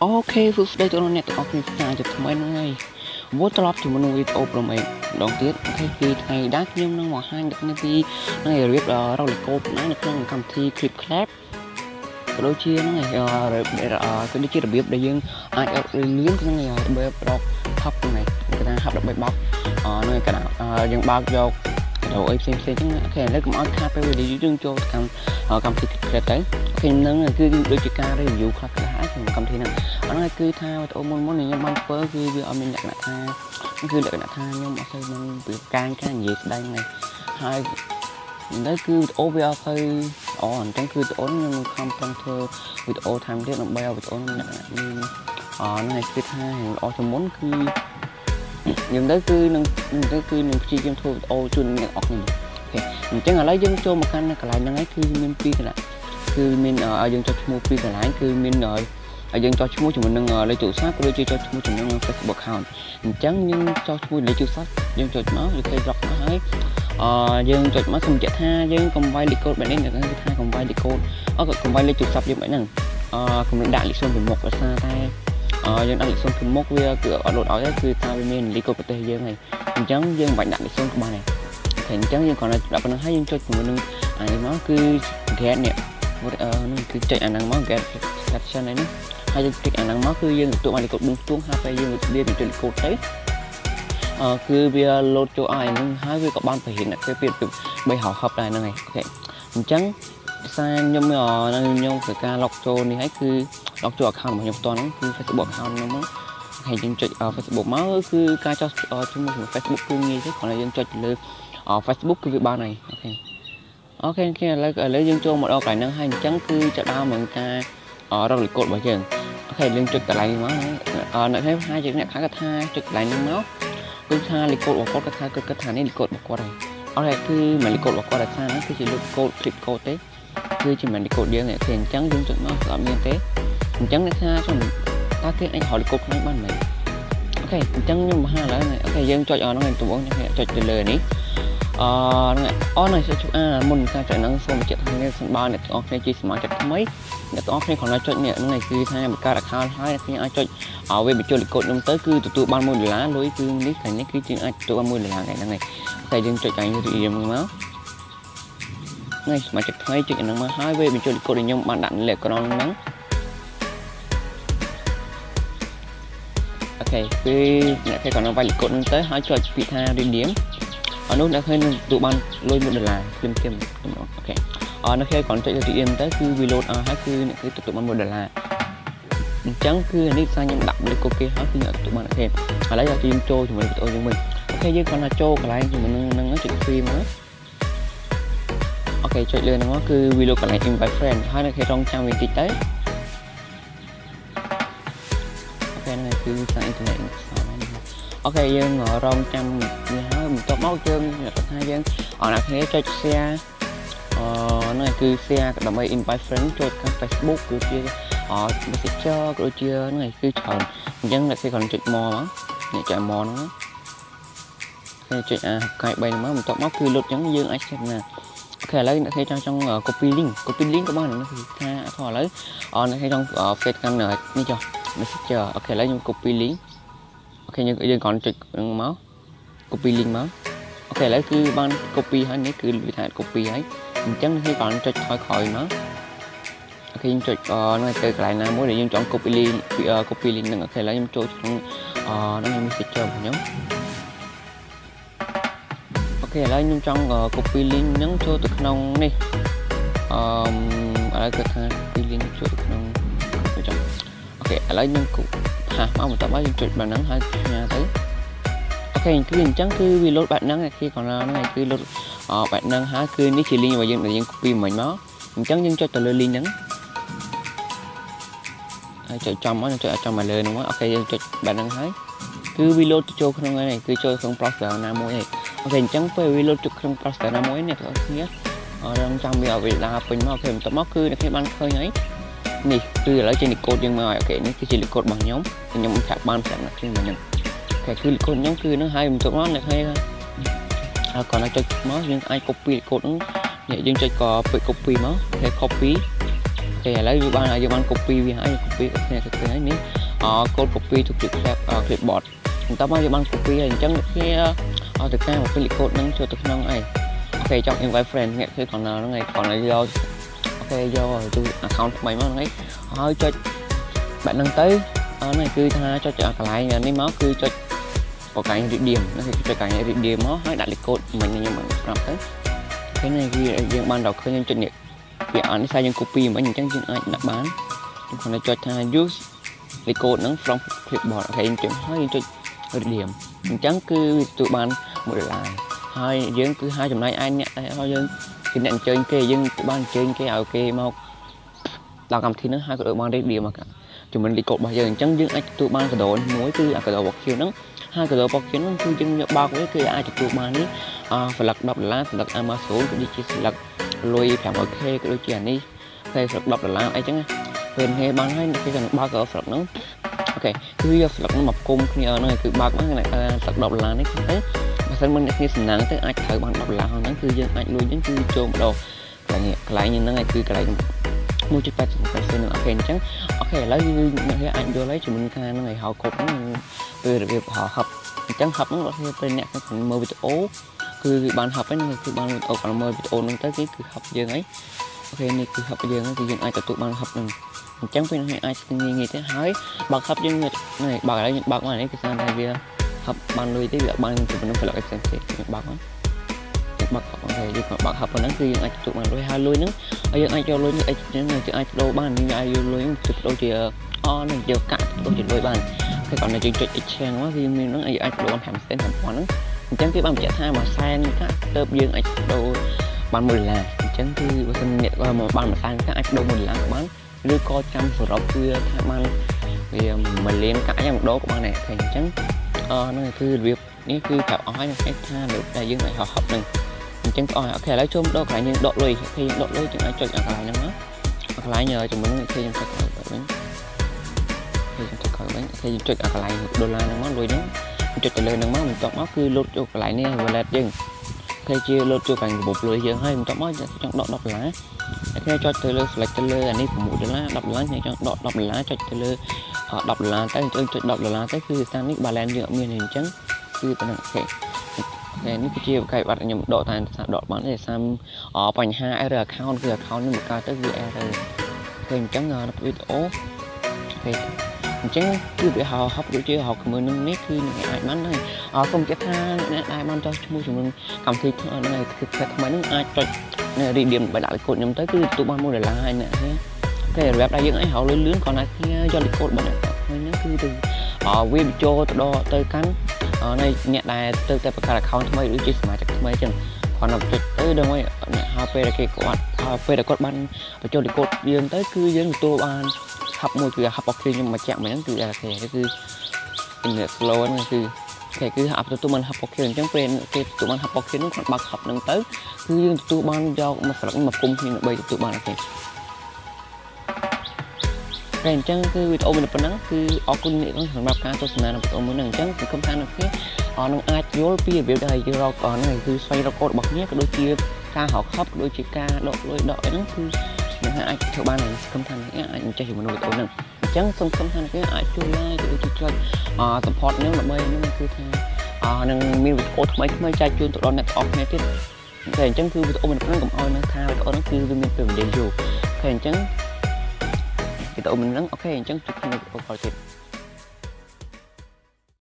OK សួស្តីទៅដល់អ្នកទាំងអស់គ្នាសាជាថ្មីហ្នឹងហើយវល់ត្រឡប់ជាមួយនឹងវីដេអូប្រមេម្ដងទៀត។ OK គឺថ្ងៃដែរខ្ញុំនឹងបង្ហាញដល់អ្នកពីនឹងរបៀបរកលេខកូដណានៅក្នុងកម្មវិធី Clip Clap ក៏ដូចជាហ្នឹងហើយក៏ដូចជារបៀបដែលយើងអាចលឿនក្នុងរបៀបរក hub ហ្នឹងហើយគេថា hub ដើម្បីបោកហ្នឹងកណ្ដាយើងបើកយកទៅអីផ្សេងផ្សេងចឹង។ OK ឥឡូវកុំឲ្យខាតពេលវេលាយើងចូលកម្មកម្មវិធី Clip Clap ទៅ។ OK នឹងគឺដូចជាការ review ខ្លះខ្លះហើយក្នុងកម្មវិធីហ្នឹងអត់ហើយគឺថាវីដេអូមុនមុនខ្ញុំបានធ្វើគឺវាអត់មានលក្ខណៈថាគឺលក្ខណៈថាខ្ញុំអត់សូវនឹងពីការការនិយាយស្ដែងហ្នឹងហើយទៅគឺវីដេអូវាអត់សូវល្អអញ្ចឹងគឺវីដេអូខ្ញុំនឹងខំប្រឹងធ្វើវីដេអូថែមទៀតដើម្បីឲ្យវីដេអូនឹងលក្ខណៈមានអហ្នឹងហើយគឺថាល្អជាងមុនគឺខ្ញុំទៅគឺនឹងទៅគឺនឹងព្យាយាមធ្វើវីដេអូជូនអ្នកអរគ្នា។ OK អញ្ចឹងឥឡូវយើងចូលមកកាន់កន្លែងហ្នឹងហើយគឺមានពីរកន្លែងគឺមានឲ្យយើងចុចឈ្មោះពីរកន្លែងគឺមានឲ្យយើងចុះឈ្មោះជាមួយនឹងលេខទូរស័ព្ទក៏ដូចជាចុះឈ្មោះជាមួយនឹង Facebook account។ អញ្ចឹងយើងចុះឈ្មោះលេខទូរស័ព្ទយើងចុចមកយើងឃើញ log មកហើយអឺយើងចុចមកសូមបញ្ជាក់ថាយើងកុំវាយលេខកូដបែបនេះគឺថាកុំវាយលេខកូដអត់កុំវាយលេខទូរស័ព្ទយើងបែបហ្នឹងអឺកុំដាក់លេខ0ពីមុខដោយសារតែអឺយើងដាក់លេខ0ពីមុខវាគឺអត់លោតឲ្យទេគឺថាវាមានលេខកូដប្រទេសយើងហើយអញ្ចឹងយើងមិនបាច់ដាក់លេខ0ក៏បានដែរ។ OK អញ្ចឹងយើងគ្រាន់តែដាក់ប៉ុណ្្នឹងហើយយើងចុចជាមួយនឹងអានេះមកគឺ get នេះហ្នឹងគឺចុចអាហ្នឹងមក get caption នេះហើយយើងចុចអាហ្នឹងមកគឺយើងទទួលបានលេខកូដ4ខ្ទង់ហើយពេលយើងរៀបបញ្ចូលលេខកូដទៅអឺគឺវាលោតចូលឲ្យហ្នឹងហើយវាក៏បានបរិញ្ញាអ្នកគេពី3ហៅហប់ដែរហ្នឹងហើយ។ OK អញ្ចឹងសារខ្ញុំនៅខ្ញុំធ្វើការ log ចូលនេះហើយគឺ log ចូល account របស់ខ្ញុំផ្ទាល់ហ្នឹងគឺ Facebook account ហ្នឹងមកហើយយើងចុច Facebook មកគឺការចុះឈ្មោះ Facebook គឺងាយទេគ្រាន់តែយើងចុចទៅលើ Facebook គឺវាបានហើយ។ OK គេឥឡូវឥឡូវយើងចូលមកដល់កន្លែងហ្នឹងហើយអញ្ចឹងគឺចាប់ដើមនឹងការរកលេខកូដរបស់យើង។ OK យើងចុចកន្លែងនេះមកអ្នកគេថាជាអ្នកខ្លះគាត់ថាចុចកន្លែងហ្នឹងមកគឺថាលេខកូដរបស់គាត់គាត់ថាគាត់គាត់ថានេះលេខកូដរបស់គាត់ហើយអត់ទេគឺមិនលេខកូដរបស់គាត់តែថាហ្នឹងគឺជាលេខកូដ clip code ទេគឺជាមិនលេខកូដយើងទេ។ OK អញ្ចឹងយើងចុចមកគឺអត់មានទេអញ្ចឹងអ្នកថាខ្ញុំតើគេអាចរកលេខកូដខ្លួនបានមិន? OK អញ្ចឹងខ្ញុំបង្ហាញឥឡូវ។ OK យើងចុចអស់ហ្នឹងដំបូងខ្ញុំចុចទៅលើនេះអឺហ្នឹងអូនចុចអាមុនការចុចហ្នឹងសូមបញ្ជាក់ថានេះសម្បើអ្នកទាំងអស់គ្នាជាសមាជិកថ្មីអ្នកទាំងអស់គ្នាគ្រាន់តែចុចនេះហ្នឹងគឺថាបង្កើត account ហើយអ្នកគ្នាអាចចុចឲ្យវាបញ្ចូលលេខកូដខ្ញុំទៅគឺទទួលបាន1ដុល្លារលុយគឺនេះថ្ងៃនេះគឺយើងអាចទទួលបាន1ដុល្លារថ្ងៃហ្នឹងហើយតែយើងចុចថ្ងៃរៀមមកនេះសមាជិកថ្មីចុចអាហ្នឹងមកហើយវាបញ្ចូលលេខកូដដែលខ្ញុំបានដាក់នៅលើអេក្រង់ហ្នឹង។ OK គឺអ្នកគេគ្រាន់តែវាយលេខកូដហ្នឹងទៅហើយចុចពាក្យថា redeem អនោះអ្នកឃើញនឹងទទួលបានលុយ1ដុល្លារភ្លាមភ្លាម។ OK អអ្នកគេគ្រាន់ចុចទៅ redeem ទៅគឺវា load ឲ្យហើយគឺអ្នកគេទទួលបាន1ដុល្លារអញ្ចឹងគឺនេះសារខ្ញុំដាក់លេខកូដគេហើយគឺអ្នកទទួលបាន។ OK ឥឡូវយើងចូលជាមួយវីដេអូយើងវិញ។ OK យើងគ្រាន់តែចូលកន្លែងជាមួយនឹងនឹងចុច free មក។ OK ចុចលើហ្នឹងមកគឺវា load កន្លែង invite friend ហើយអ្នកគេរងចាំវាបន្តិចទៅ។ OK ហ្នឹងគឺសារអ៊ីនធឺណិតសល់ហើយ។ OK យើងរងចាំវាហើយបន្ទាប់មកយើងថាយើងអរអ្នកគ្នាចុច share អឺហ្នឹងគឺ share ដើម្បី invite friend ចូលកាន់ Facebook គឺជា Messenger ក៏ដូចជាហ្នឹងគឺច្រើនអញ្ចឹងអ្នកគេគ្រាន់ចុចមកអ្នកចុចមកហ្នឹងគេចុចអាផ្កាយ3ហ្នឹងមកបន្ទាប់មកគឺលុតអញ្ចឹងយើងអាច share ណា។ OK ឥឡូវអ្នកគេចង់ចង់ copy link copy link ក៏បានគឺថាអត់ឥឡូវអ្នកគេចង់ fade កាន់នេះចុះ Messenger។ OK ឥឡូវខ្ញុំ copy link។ OK យើងយើងគ្រាន់ចុចហ្នឹងមក copy link មក។ OK ឥឡូវគឺបាន copy ហើយនេះគឺវាថា copy ហើយអញ្ចឹងគេគ្រាន់ចុចថយក្រោយមក។ OK យើងចុចហ្នឹងទៅកន្លែងណាមួយដែលយើងចង់ copy link copy link ហ្នឹង។ OK ឥឡូវខ្ញុំចូលក្នុងហ្នឹង Messenger របស់ខ្ញុំ។ OK ឥឡូវខ្ញុំចង់ copy link ហ្នឹងចូលទៅក្នុងនេះអឺឥឡូវគាត់ថា copy link ចូលទៅក្នុងចុះ។ OK ឥឡូវខ្ញុំ paste មកបន្ទាប់មកយើងចុចបែបហ្នឹងហើយផ្ញើទៅ។ OK គឺអញ្ចឹងគឺវាលោតបែបហ្នឹងគេគ្រាន់តែហ្នឹងហើយគឺលោតបែបហ្នឹងហើយគឺនេះជា link របស់យើងដែលយើង copy មិញមកអញ្ចឹងយើងចុចទៅលើ link ហ្នឹងហើយចុចចំមកចុចឲ្យចំមកលើហ្នឹងមក។ OK យើងចុចបែបហ្នឹងហើយគឺវាលោតទៅចូលក្នុងហ្នឹងគឺចូលក្នុង browser ណាមួយហើយ។ OK អញ្ចឹងពេលវាលោតចូលក្នុង browser ណាមួយអ្នកទាំងអស់គ្នារងចាំវាឲ្យវាដើរពេញមក។ OK បន្ទាប់មកគឺអ្នកគ្នាបានឃើញហើយនេះគឺឥឡូវចេញលេខកូដយើងមកហើយ។ OK នេះគឺជាលេខកូដរបស់ខ្ញុំខ្ញុំប្រាប់បានប្រាប់អ្នកគ្នាមកហ្នឹង។ OK គឺលេខកូដខ្ញុំគឺហ្នឹងហើយបន្ទាប់មកអ្នកគ្នាហើយគ្រាន់តែចុចមកយើងអាច copy លេខកូដហ្នឹងនេះយើងចុចក៏ពេច copy មក។ OK copy។ OK ឥឡូវយើងបានយើងបាន copy វាហើយ copy គ្នាទៅហើយនេះ code copy to clipboard បន្ទាប់មកយើងបាន copy ហើយអញ្ចឹងគ្នាឲ្យទៅការមកពេញលេខកូដហ្នឹងចូលទៅក្នុងអី OK ចង់ invite friend អ្នកគឺគ្រាន់តែហ្នឹងឯងគ្រាន់តែយក OK យកទៅ account ថ្មីមកហ្នឹងឯងហើយចុចបែបហ្នឹងទៅហ្នឹងគឺថាចុចកន្លែងនេះមកគឺចុចបកាញ់ redeem ហ្នឹងគឺចុចកន្លែង redeem មកហើយដាក់លេខកូដមិញខ្ញុំបានប្រាប់ទៅឃើញគឺយើងបានដល់ឃើញយើងចុចនេះវាអត់នេះថាយើង copy មិញអញ្ចឹងយើងអាចដាក់បានខ្ញុំគ្រាន់តែចុចថា use លេខកូដហ្នឹង from clipboard OK អញ្ចឹងហើយយើងចុច redeem អញ្ចឹងគឺវាទទួលបាន1ដុល្លារហើយយើងគឺឲ្យចំណែកឯអ្នកហើយយើងគឺអ្នកអញ្ជើញគេយើងបានអញ្ជើញគេឲ្យគេមកដល់កម្មវិធីហ្នឹងហើយក៏បាន redeem មកជំនាញលេខកូដរបស់យើងអញ្ចឹងយើងអាចទទួលបានកដោមួយគឺអាកដោរបស់ Q ហ្នឹងហើយកដោរបស់ Q ហ្នឹងគឺយើងយកបើកវាគឺអាចទទួលបាននេះស្លឹក10ដុល្លារស្លឹក Amazon ក៏ដូចជាស្លឹកលុយ 500k ក៏ដូចជាអានេះពេលស្លឹក10ដុល្លារអីចឹងពេលហេបានហើយគេក៏បើកស្លឹកហ្នឹង OK គឺយកស្លឹកហ្នឹងមកគុំគ្នាហ្នឹងគឺបើកមកស្លឹក10ដុល្លារនេះទៅបើសិនមិនអ្នកគ្នាសំណាងទៅអាចត្រូវបាន10ដុល្លារហ្នឹងគឺយើងអាចលួចហ្នឹងគឺចូលម្ដងកន្លែងហ្នឹងឯងគឺកន្លែង 1.80% ហ្នឹង OK អញ្ចឹង OK ឥឡូវគឺអ្នកគ្នាអាចយល់ហើយជាមួយការហ្នឹងឲ្យហៅកុបហ្នឹងពេលរបៀបហឹបអញ្ចឹងហឹបហ្នឹងគាត់ពេលអ្នកគ្នាមើលវីដេអូគឺបានហឹបហ្នឹងគឺបានវីដេអូគាត់មើលវីដេអូហ្នឹងទៅគេគឺហឹបយើងហើយ OK នេះគឺហឹបយើងគឺយើងអាចទទួលបានហឹបហ្នឹងអញ្ចឹងពេលនេះអាចងាយងាយទេហើយបើកហឹបយើងនេះបើកឥឡូវយើងបើកមកនេះគឺស្អាតតែវាហឹបបានលុយទេវាបានជាមួយនឹងផលិតផ្សេងផ្សេងយើងបើកមកយើងបើកហឹប OK យើងក៏បើកហឹបប៉ុណ្ណឹងគឺយើងអាចទទួលបានលុយហើយលុយហ្នឹងយើងអាចយកលុយនេះអីចឹងយើងអាចប្ដូរបានយើងអាចយកលុយទៅប្ដូរជាអនឹងយកកាក់ប្ដូរជាលុយបានគឺគាត់នៅយើងចុច exchange មកគឺមានហ្នឹងអាចប្ដូរបាន5សេន5000ហ្នឹងអញ្ចឹងគេបានបញ្ជាក់ថាមួយសែនកាក់ទៅយើងអាចប្ដូរបាន1ដុល្លារអញ្ចឹងគឺបើសិនអ្នកមកបានមួយសែនកាក់អាចប្ដូរ1ដុល្លារបានឬក៏ចាំសរុបវាថាបានវា1លានកាក់យ៉ាងម្ដងក៏បានដែរអញ្ចឹងហ្នឹងគឺរបៀបនេះគឺប្រាប់អស់ហើយនឹងថារបៀបដែលយើងអាចហប់ហ្នឹងអញ្ចឹងអស់ OK ឥឡូវចូលដល់កន្លែងយើងដកលុយ OK យើងដកលុយយើងអាចចុចកន្លែងហ្នឹងមកកន្លែងជាមួយនឹង OK ខ្ញុំចុចក្រោយវិញ OK ខ្ញុំចុចក្រោយវិញ OK យើងចុចកន្លែងដុល្លារហ្នឹងមកលុយហ្នឹងចុចទៅលើហ្នឹងមកបន្ទាប់មកគឺលោតចូលកន្លែងនេះ wallet យើង OK ជាលោតចូលកន្លែងរបបលុយយើងហើយបន្ទាប់មកចង់ដក10ដុល្លារ OK ចុចទៅលើ select ទៅលើអានេះ6ដុល្លារ10ដុល្លារខ្ញុំចង់ដក10ដុល្លារចុចទៅលើ10ដុល្លារទៅចុច10ដុល្លារទៅគឺតាមនេះ balance យើងអត់មានទេអញ្ចឹងគឺប៉ុណ្ណឹង OK នេះគឺជាវិក័យប័ត្រខ្ញុំដកតែថាដកបានទេតាមបញ្ហា error account គឺ account នេះមកកើតទៅវា error ឃើញអញ្ចឹងនៅវីដេអូ OK អញ្ចឹងគឺវាហៅហប់ដូចជាហៅក្មើនឹងនេះគឺនឹងអាចបានហើយអរសូមជម្រាបថាអ្នកដែលបានចោះឈ្មោះជាមួយកម្មវិធីហ្នឹងហើយគឺថ្មីហ្នឹងអាចចុច redeem ដើម្បីដាក់លេខកូដខ្ញុំទៅគឺទទួលបាន1ដុល្លារហើយអ្នក OK របៀបដែលយើងអាចរកលុយលឿនគ្រាន់តែគ្នាយកលេខកូដរបស់អ្នកថ្មីហ្នឹងគឺទៅវាបញ្ចូលទៅដល់ទៅកាន់នៃអ្នកដែលទៅតែបង្កើត account ថ្មីឬជាសមាជិកថ្មីអញ្ចឹងគ្រាន់តែចុចទៅដល់ហើយហើយពេលដែលគេគាត់ហើយពេលដែលគាត់បានបញ្ចូលលេខកូដយើងទៅគឺយើងទទួលបានហប់មួយគឺហប់របស់ខ្ញុំមួយចាក់មួយហ្នឹងគឺ OK គឺ internet slow ហ្នឹងគឺគេគឺហប់ទទួលបានហប់របស់គេអញ្ចឹងពេលគេទទួលបានហប់របស់គេហ្នឹងគាត់បើកហប់ហ្នឹងទៅគឺយើងទទួលបានយកមកស្លឹកមកគុំគ្នាដើម្បីទទួលបាន OK តែអញ្ចឹងគឺវីដេអូមួយប៉ុណ្ណឹងគឺអរគុណអ្នកសម្រាប់ការទស្សនានៅវីដេអូមួយហ្នឹងអញ្ចឹងសង្ឃឹមថាអ្នកគ្នានឹងអាចយល់ពីរបៀបដែលយើងរកហ្នឹងគឺស្វែងរកកូដរបស់គ្នាក៏ដូចជាការរកហប់ក៏ដូចជាការដកលុយដកអីហ្នឹងគឺអ្នកអាចធ្វើបានហើយសង្ឃឹមថាអ្នកអាចចេះជាមួយវីដេអូហ្នឹងអញ្ចឹងសង្ឃឹមថាអ្នកអាចជួយ like ក៏ដូចជាចុច support ខ្ញុំដើម្បីហ្នឹងគឺថានឹងមានវីដេអូថ្មីថ្មីចែកជូនទៅដល់អ្នកទាំងអស់គ្នាទៀតតែអញ្ចឹងគឺវីដេអូមួយហ្នឹងកុំឲ្យនៅថាវីដេអូហ្នឹងគឺវាមានពេលវេលាយូរ OK អញ្ចឹងវីដេអូមួយហ្នឹង OK អញ្ចឹងជួបគ្នាវីដេអូក្រោយទៀត។